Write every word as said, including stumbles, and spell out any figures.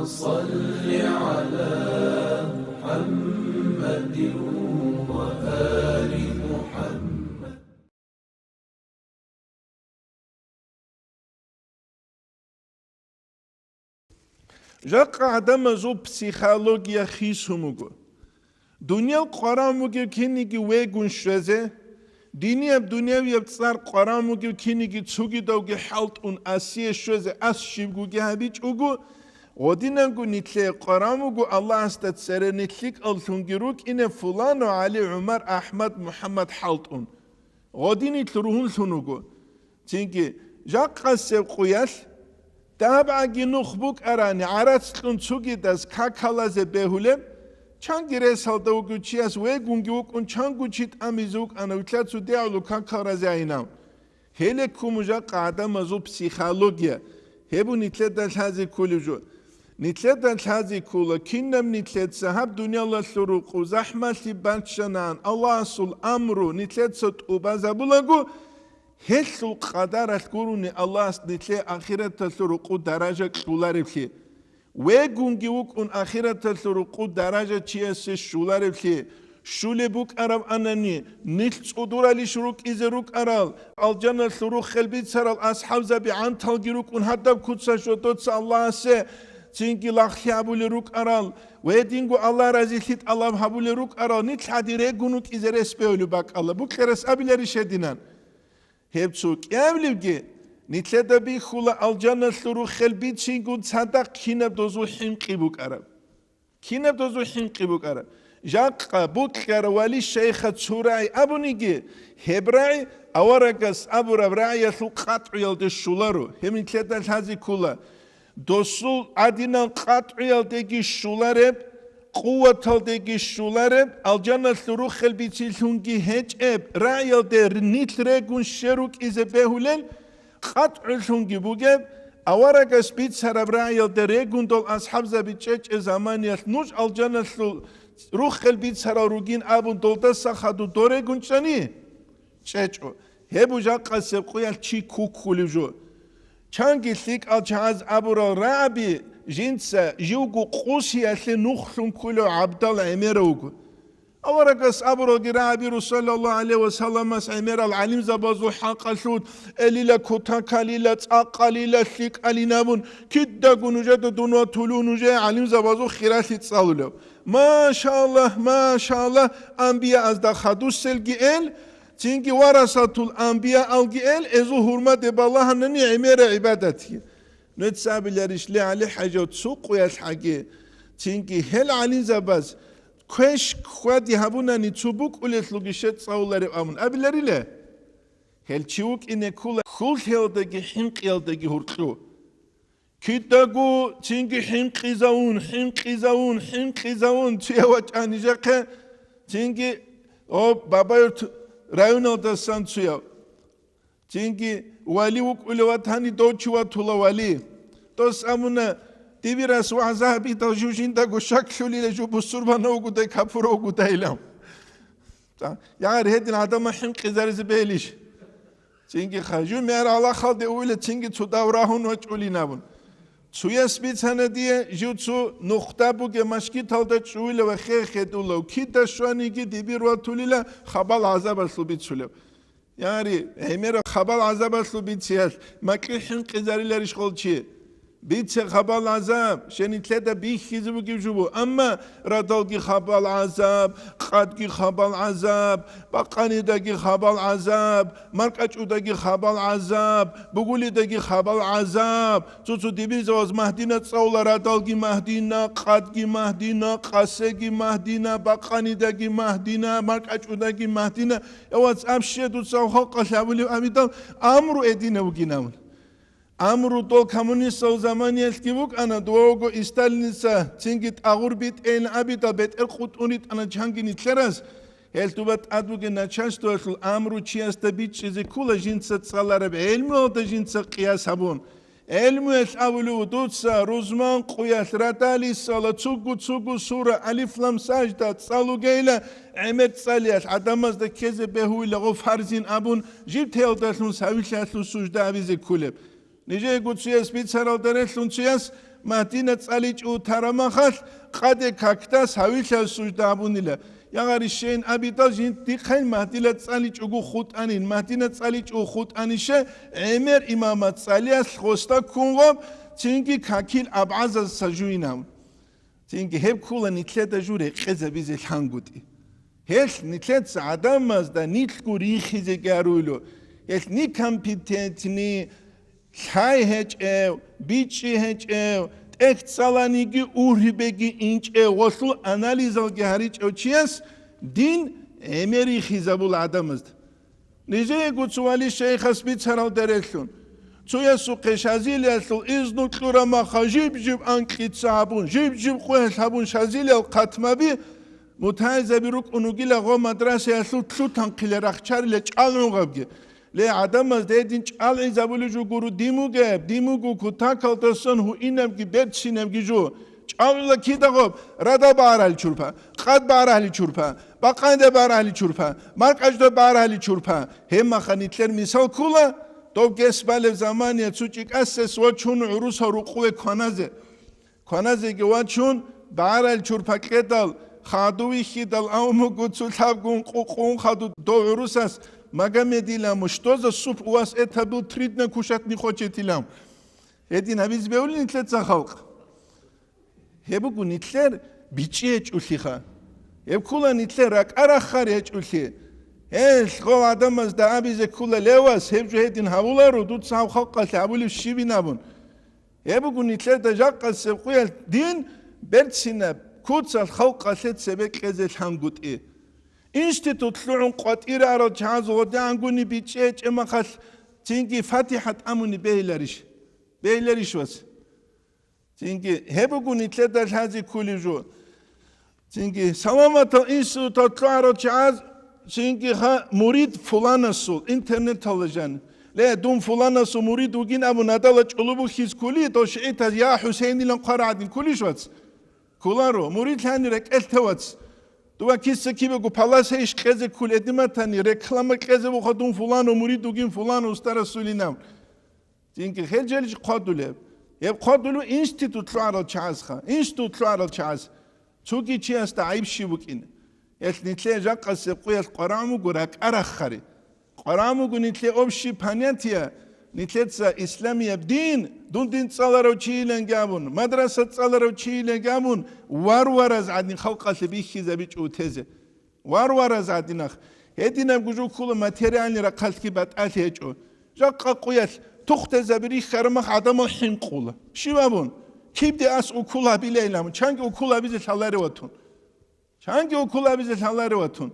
صل على محمد وآل محمد. Жакъа гӀадамазул психология хисун буго. Дуниял къваран бугев кинниги вегун щвезе, динияб дунявияб цӀар къваран бугев кинниги цугидавги хӀалтӀун асие щвезе ас щибгоги гьабичӀого, гъодинабго нилъее къваран буго Аллагьасда цере нилъ лъикӀаллъунги рукӀине Фулану, ГӀали, ГӀумар, АхӀмад, МухӀаммад хӀалтӀун. Гъодинилъ ругьунлъун вуго. Цинги, жакъасеб къуялъ, дагьабгӀаги нух букӀарани, гӀарац кьун цугидас какалазе бегьулеб, чанги ресалда вугев чияс вегунги вукӀун, чанго чи тӀамизе вукӀана, вилълъа цо дегӀулев какал разиайинав. Гьеле ккун жакъа гӀадамазул психология, гьеб нилъеда лъазе кколев жо. Нилъеда лъазе ккола, кинаб нилъеца гьаб дуниялалъул рукъу захӀмалъи баччанаан Аллагьасул амру нилъеца тӀубазабулаго, гьелъул къадаралъ гурони Аллагьас нилъее ахираталъул рукъу даража кьолареблъи. Вегунги вукӀун ахираталъул рукъу даража чиясе щолареблъи. Щулеб букӀараб анани, нилъ цӀудуралищ рукӀизе рукӀарал, алжаналъул руххел бицарал асхӀабзаби гӀанталги рукӀун гьадаб куца жодоца Аллагьасе цинги лагълъи абулел рукӀарал ва гьединго Аллагь разилъи тӀалаб гьабулел рукӀарал нилъ гьадин регун рукӀизе рес бегьулеб бакӀалла, букьарас абиларищ гьединан? Гьеб цо кӀиабилебги, нилъеда бихьула алжаналъул руххел бицинго цадахъ кинаб дозул хӀинкъи букӀараб. Кинаб дозул хӀинкъи букӀараб? Жакъа букьарав вали-шайха цо рагӀи абуниги, гьеб рагӀи аварагас абураб рагӀиялъул къатӀгӀуялде щоларо, гьеб нилъеда лъазе ккола. Досул гӀадинал къатӀгӀуялдеги щолареб, къуваталдеги щолареб, алжаналъул руххел бицилъунги гьечӀеб рагӀиялде нилъ регун щвер рукӀизе бегьулел, къатӀгӀулъунги бугеб, аварагас бицараб рагӀиялда регун дол асхӀабзаби чӀечӀеб заманиялъ нуж алжаналъул руххел бицарал ругин абун долдаса хадур дол регун чӀани? ЧӀечӀо. Гьеб жакъасеб къуялъ чи куккулев жо. Чанги лъикӀал чагӀаз абурал рагӀаби жинца живго къусиялъе нухлъун кколев гӀабдал гӀемерав вуго. Аварагас абуралги рагӀаби Расул саллаллагьу гӀалайгьи ва салламас гӀемерал гӀалимзабазул хӀакъалъулъ, элила, кутакалила, цӀакъалила, лъикӀалин абун, кидаго нужеда дун ватулев нужее гӀалимзабазул хиралъи цӀалулев. Машаллагь, машаллагь, анбияазда хадусселги эл, цинги варасатул анбияалги эл, эзул гьурмаде балагьанани гӀемера гӀибадатги. Нуца абиларищ, ле, ГӀали-хӀажав, цо къуялъ гӀаги, цинги гьел гӀалимзабаз квеш хьвади гьабунани цо букӀулелъулги щец цӀалуларев абун абиларила? Гьел чи вукӀине ккола хьул-хьелалдаги хӀинкъиялдаги гьуркьу. Кидаго цинги хӀинкъизавун, хӀинкъизавун, хӀинкъизавун цуяв вачӀа нижехъе, цинги, о, Бабаюрт районалдасан цуяв. Цинги вали вукӀулев ватани дов чи ватула вали. Дос абуна, дибирас вагӀза гьабидал жив жиндаго шаклъулила жив бусурбанав вугодай, капурав вугодайилан. Ягъар гьедин гӀадамал хӀинкъизаризе бегьилищ? Цинги хажу мер гӀалахалде увила, цинги цо дав рагьун вачӀулин абун. Цуяс бицана дие, жив цо нухда бугеб машгиталда чӀугьила ва хе-хедулав, кида щваниги дибир ватулила хабал гӀазабалъул бицулев. Яри, гӀемераб хабал гӀазабалъул бициялъ макьилъ хӀинкъизариларищ гъол чи? Бице хабал гӀазаб, щай нилъеда бихьизе бугеб жо буго, амма радалги хабал гӀазаб, къадги хабал гӀазаб, бакъанидаги хабал гӀазаб, маркӀачӀудаги хабал гӀазаб, бугулидаги хабал гӀазаб. Цо-цо дибирзаваз магьдина цӀалула, радалги магьдина, къадги магьдина, къасеги магьдина, бакъанидаги магьдина, маркӀачӀудаги магьдина. Я вац, аб щай дуца халкъалъ гьабулеб абидал амру гьединав вугин абун. Амру дол коммунистал заманиялъги букӀана, дова вуго и Сталиница цинги тӀагъур битӀейилан абидал бетӀер къутӀун ритӀана чанги нилъерас. Гьел дуба тӀад бугеб начальствоялъул амру чиясда бичӀчӀизе ккола жинца цӀалараб гӀелмуялда жинца къияс гьабун. ГӀелмуялъ абулев дуца рузман къуялъ радалисала цугу-цугу сура, алиф-лам сажда цӀалугейила, гӀемер цӀалиялъ гӀадамазда ккезе бегьуйлаго фарзин абун, жиб теялдалъун савилъиялъул сужда абизе кколеб. Нижего цуяс бицаралда релълъун цуяс Магьдина цӀаличӀо тарамахалъ къаде какдас гьавилъа сужда абунила. Ягъарищейин абидал жинт дихъайин Магьдила цӀаличӀого хутӀанин, Магьдина цӀаличӀого хутӀанише гӀемер имамат цӀалиялъ хоста ккун гъоб, цинги какил абгӀазаз сажуйинав. Цинги гьеб ккула нилъеда жу рекъезабизе лъангутӀи. Гьелъ нилъеца гӀадамазда нилъго рихизеги аруйло. Гьелъ некомпетентни, лъай гьечӀев, бичӀчӀи гьечӀев, тӀехь цӀаланиги ургьибеги инчӀев гъолъул анализалги гьаричӀев чияс дин гӀемер рихизабула гӀадамазда. Нижеего цо вали шейхас бицарал дарелъун, цоясухъе шазилиялъул изну кьурамаха жиб-жиб анкьица гьабун, жиб-жиб къугьел гьабун шазилиял хъатмаби мутагӀилзаби рукӀун вугила гъо мадрасаялъул лъутанхъила рахчарила чӀалгӀунгъабги. Ле, гӀадамаз дедин чӀалгӀизабулеб жо гуро дим вугеб, дим вуго кутакалдасан гьуинабги берцинабги жо. ЧӀалгӀула кида гъоб, радал багӀарали чурпа, къад багӀарали чурпа, бакъайда багӀарали чурпа, маркӀажда багӀарали чурпа. Гьебмаха нилъер мисал ккула, дов гес балеб замания цо чӀикӀасес вачун гӀурусал рукъуве кваназе. Кваназеги вачун, багӀарал чурпакьедал, хаду вихьидал, авмугу цо лъабгун къукъун хаду дов гӀурусас, Магомедила, что за суп у вас, это был три дня кушать не хочет илам. Гьедин гьабизе бегьулин нилъеца халкъ. Гьеб буго нилъер бичӀчӀи гьечӀулъиха. Гьеб ккула нилъер ракӀа раххар гьечӀулъи. Гьелъ гъов гӀадамазда абизе ккула левас, гьеб жо гьедин гьавуларо, дуца гьав халкъалъе гьабулеб щибин абун. Гьеб буго нилъеда жакъасеб къуялъ дин берцинаб куцалъ халкъалъе цебе кьезе лъангутӀи. Институт лъугӀун къватӀира арал чагӀаз гъодигӀангуни бичӀчӀи гьечӀеб махалъ цинги фатихӀа тӀамуни бегьиларищ? Бегьиларищ, вас? Цинги гьеб буго нилъеда лъазе кколеб жо. Цинги саламатал институтал лъугӀарал чагӀаз, цинги ха мурид фуланасул, интернеталда жан. Ле, дун фуланасул мурид вугин абун, надала чӀоло бухьиз ккули, дол шигӀитаз я ХӀусейнилан хъвара гӀадин ккулищ, вац? Кколаро, мурид лъани рекӀелъ те, вац. Дова киса кибего палас гьейищ кьезе ккули, эдиматани, реклама кьезе вуха дун фуланов мурид вугин, фуланов устарасулинав. Цинги хел желищ хъвадулеб? Гьеб хъвадулев институт лъугӀарал чагӀазха, институт лъугӀарал чагӀаз. Цоги чиясда гӀайиб щиб букӀин? Гьелъ нилъее жакъасеб къуялъ къварагӀун буго ракӀа раххари. КъварагӀун буго нилъее общий понятия, нилъеца исламияб дин, дун дин цӀаларав чийиланги абун, мадраса цӀаларав чийиланги абун, варвараз гӀадин халкъалъе бихьизабичӀо утезе. Варвараз гӀадинах. Гьединабго жо ккола материальный рахъалъги батӀалъи гьечӀо. Жакъа къуялъ тухтезаби рихьараб мах гӀадамал хӀинкъула. Щив абун? Кибде ас укол гьабилайилан абун, чанги укол гьабизе лъаларев ватун. Чанги укол гьабизе лъаларев ватун.